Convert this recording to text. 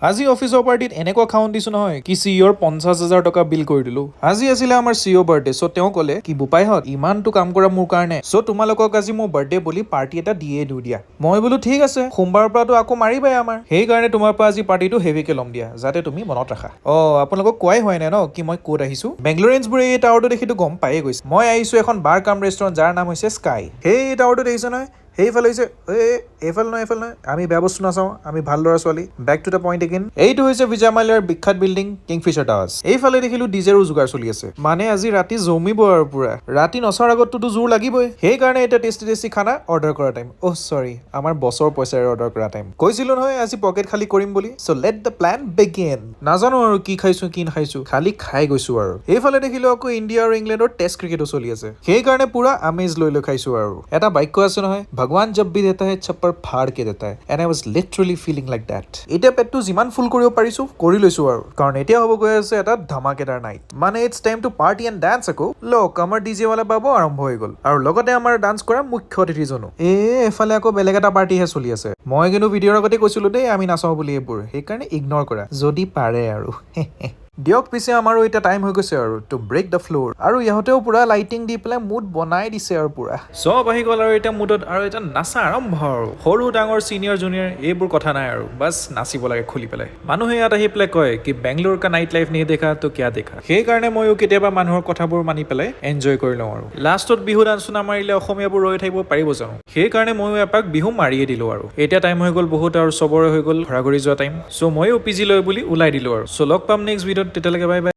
আজি অফিচৰ পাৰ্টিত এনেকুৱা খাৱন দিছো নহয় কি চিইঅ'ৰ 50,000 টকা বিল কৰি দিলো। আজি আছিলে আমাৰ চিইঅ' বাৰ্থডে। চ' তেওঁ ক'লে কি, "বোপাইহঁত, ইমানটো কাম কৰা মোৰ কাৰণে, চ' তোমালোকক আজি মোৰ বাৰ্থডে বুলি পাৰ্টি এটা দিয়ে দিওঁ দিয়া।" মই বোলো, "ঠিক আছে, সোমবাৰৰ পৰাতো আকৌ মাৰিবাই আমাৰ, সেইকাৰণে তোমাৰ পৰা আজি পাৰ্টিটো হেভিকে ল'ম দিয়া, যাতে তুমি মনত ৰাখা।" অ' আপোনালোকক কোৱাই হোৱাই নাই ন কি মই ক'ত আহিছো। বেংগলোৰিয়ানছবোৰে এই টাৱাৰটো দেখিতো গম পায়ে গৈছে। মই আহিছো এখন বাৰ কাম ৰেষ্টুৰেণ্ট, যাৰ নাম হৈছে স্কাই। সেই টাৱাৰটো দেখিছে নহয়, সেইফালে হৈছে। এই এইফালে নহয়, এইফালে নহয়, আমি বেয়া বস্তু নাচাওঁ, আমি ভাল ল'ৰা ছোৱালী। Back to the point again. এইটো হৈছে বিজয় মালিয়াৰ বিখ্যাত বিল্ডিং কিংফিচাৰ টাৱাৰ্ছ। এইফালে দেখিলো ডিজেৰো যোগাৰ চলি আছে, মানে আজি ৰাতি জমিব আৰু পুৰা। ৰাতি নচাৰ আগতটোতো জোৰ লাগিবই, সেইকাৰণে এতিয়া টেষ্টি টেষ্টি খানা অৰ্ডাৰ কৰা টাইম। অ' চৰি, আমাৰ বছৰ পইচাৰে অৰ্ডাৰ কৰা টাইম। কৈছিলো নহয় আজি পকেট খালী কৰিম বুলি। So let the plan begin. নাজানো আৰু কি খাইছো কি নাখাইছো, খালি খাই গৈছো। আৰু এইফালে দেখিলো আকৌ ইণ্ডিয়া আৰু ইংলেণ্ডৰ টেষ্ট ক্ৰিকেটো চলি আছে, সেইকাৰণে পুৰা আমেজ লৈ লৈ খাইছো। আৰু এটা বাক্য আছে নহয়, "भगवान जब भी देता है, छप्पर फाड़ के देता है," and I was literally feeling like that. এতিয়া পেটটো যিমান ফুল কৰিব পাৰিছো কৰি লৈছো আৰু, কাৰণ এতিয়া হ'ব গৈ আছে এটা ধামাকেদাৰ নাইট। মানে it's time to party and dance. আকৌ লওক, আমাৰ ডিজেৱালা বাবু আৰম্ভ হৈ গ'ল আৰু লগতে আমাৰ ডান্স কৰা মুখ্য অতিথিজনো। এফালে আকৌ বেলেগ এটা পাৰ্টিহে চলি আছে। মই কিন্তু ভিডিঅ'ৰ আগতে কৈছিলো দেই, আমি নাচাওঁ বুলি এইবোৰ, সেইকাৰণে ইগন'ৰ কৰা যদি পাৰে আৰু দিয়ক। পিছে আমাৰো এতিয়া টাইম হৈ গৈছে আৰু টু ব্ৰেক the floor. আৰু ইহঁতেও পুৰা লাইটিং দি পেলাই মুড বনাই দিছে আৰু পুৰা চব আহি গ'ল আৰু এতিয়া মুডত আৰু এতিয়া নাচা আৰম্ভ। আৰু সৰু ডাঙৰ, ছিনিয়ৰ জুনিয়ৰ এইবোৰ কথা নাই আৰু, বাছ নাচিব লাগে খুলি পেলাই। মানুহে ইয়াত আহি পেলাই কয় কি, "बेंगलुरु का নাইট লাইফ नहीं देखा तो क्या देखा?" সেইকাৰণে ময়ো কেতিয়াবা মানুহৰ কথাবোৰ মানি পেলাই এনজয় কৰি লওঁ। আৰু লাষ্টত বিহু ডান্সটো নামাৰিলে অসমীয়াবোৰ ৰৈ থাকিব পাৰিব জানো? সেইকাৰণে ময়ো এপাক বিহু মাৰিয়ে দিলোঁ। আৰু এতিয়া টাইম হৈ গ'ল বহুত আৰু চবৰে হৈ গ'ল ঘৰা ঘৰি যোৱা টাইম। চ' ময়ো পি জি লৈ বুলি ওলাই দিলোঁ আৰু। চ' লগ পাম নেক্সট ভিডিঅ'ত, তেতিয়ালৈকে বাই বাই।